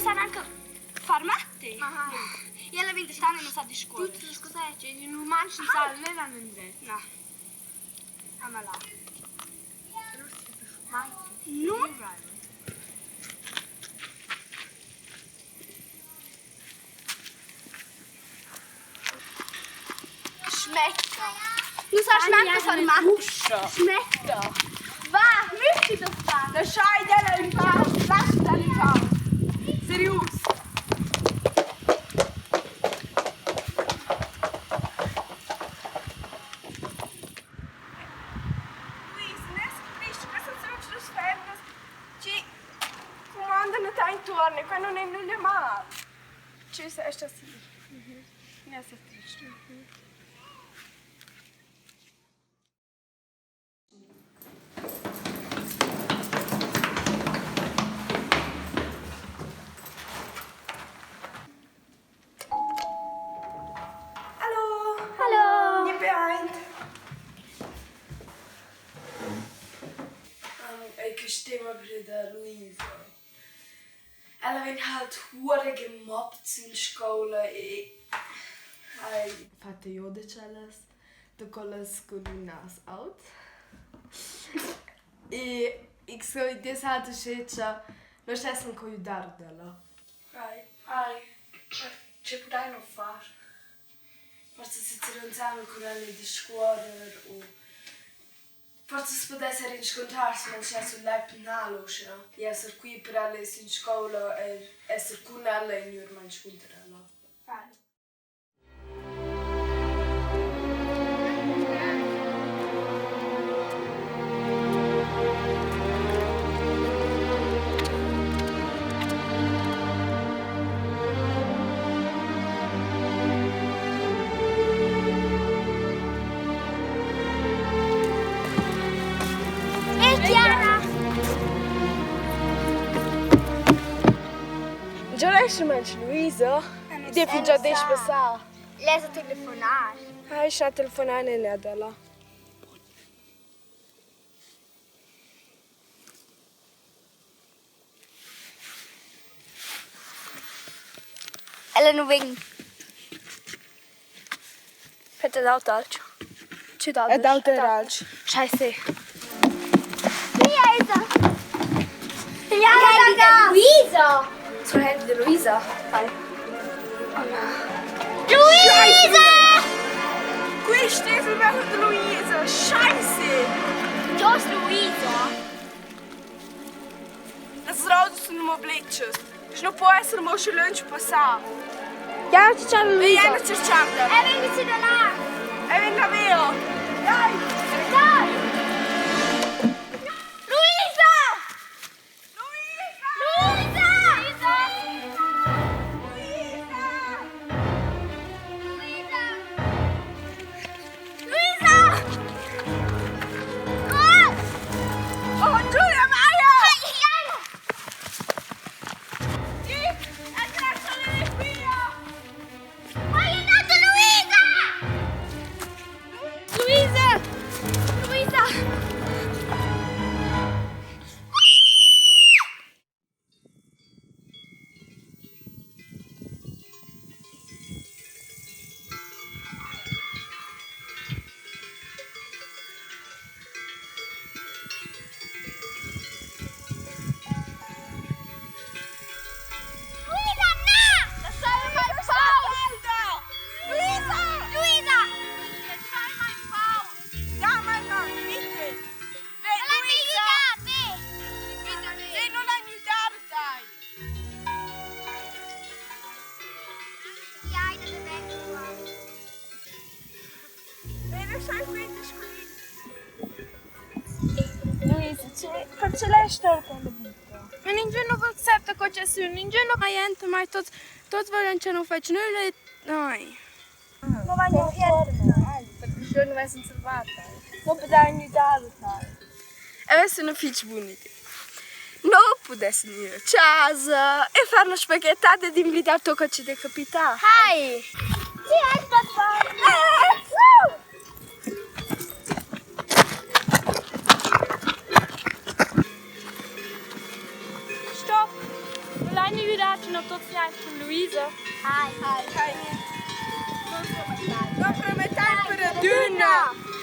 sa neanche far matte. E ella vegn da e non sa discorrere. Tutte le cose, cioè, non mangi sale né vanno in dentro. No. Amalà. Non Schmecca. Non sa neanche far matte. Schmecca. Va, metti da fare. Lasciatela in pace, lasciatela in pace. Serius. Luisa, ne capisci, queste sono le femmes ci comandano te intorno, qua non è nulla male. Tschüss, è sta sì. Ne è triste. Hallo. Hallo. Ich bin eint. Ich stimme bei der Luisa. Ella vegn halt hure gemobbt in scoula e hai Fatte io de cellas, da quellas con il nas out. E ich so des halt sceccia, non stessen co aiutar della. Ai, ai, ce putai non far? Forse se ti insieme con ella di scuola o forse si potesse rincontrarsi non c'è sul penale o e essere qui per ella in scuola e essere con ella e non mai incontrarla. Ai. E Chiara. Già lascia manch Luisa. Ti già des passar. Lei sa telefonar. Ai, sta telefonando ne adella. Ella non vegn. Aspetta, d'auto alcio. C'è d'auto. Ed auto alcio. Scheiße. Luisa. Ja, Luisa. Zur Hände der Luisa. Ai. Luisa! Qui Stiefel machen der Luisa. Scheiße! Das ist Luisa. Das Rauto sono mo blitches. Es non può essere mo schon lunch passar. Ja, ciao E io non cercando. E vengo da là. E venga via. Dai! Dai! Luisa! Luisa! Luisa! Luisa! Luisa! Luisa! Ah! Oh, Giulia Maia! Ai, Sì, è cresciuta qui! Ma è nata Luisa! Luisa! Luisa! Luisa, no! Lasciare mai pausa! Luisa! Luisa! Lasciare mai pausa! Da, mein Mann, bitte! La Luisa! Luisa, Se non aiutare, dai! E lasciare qui Luisa, c'è, perché lei è storta la vita? Ma ninguno accepta co c'è su, ninguno mai entra, mai tots, tots vogliono che non faccio nulla e... Ai. Ma vai a Perché non è senza salvata. Non poteva aiutare, dai. Adesso non faccio buona Non potessi venire a casa e fare una spaghettata di invitato che ci deve capitare. Hi! Sì, hai papà! Stopp! Alleine güdar che no tuots gnain cun Luisa. Hai. Hai. No promettain per adüna!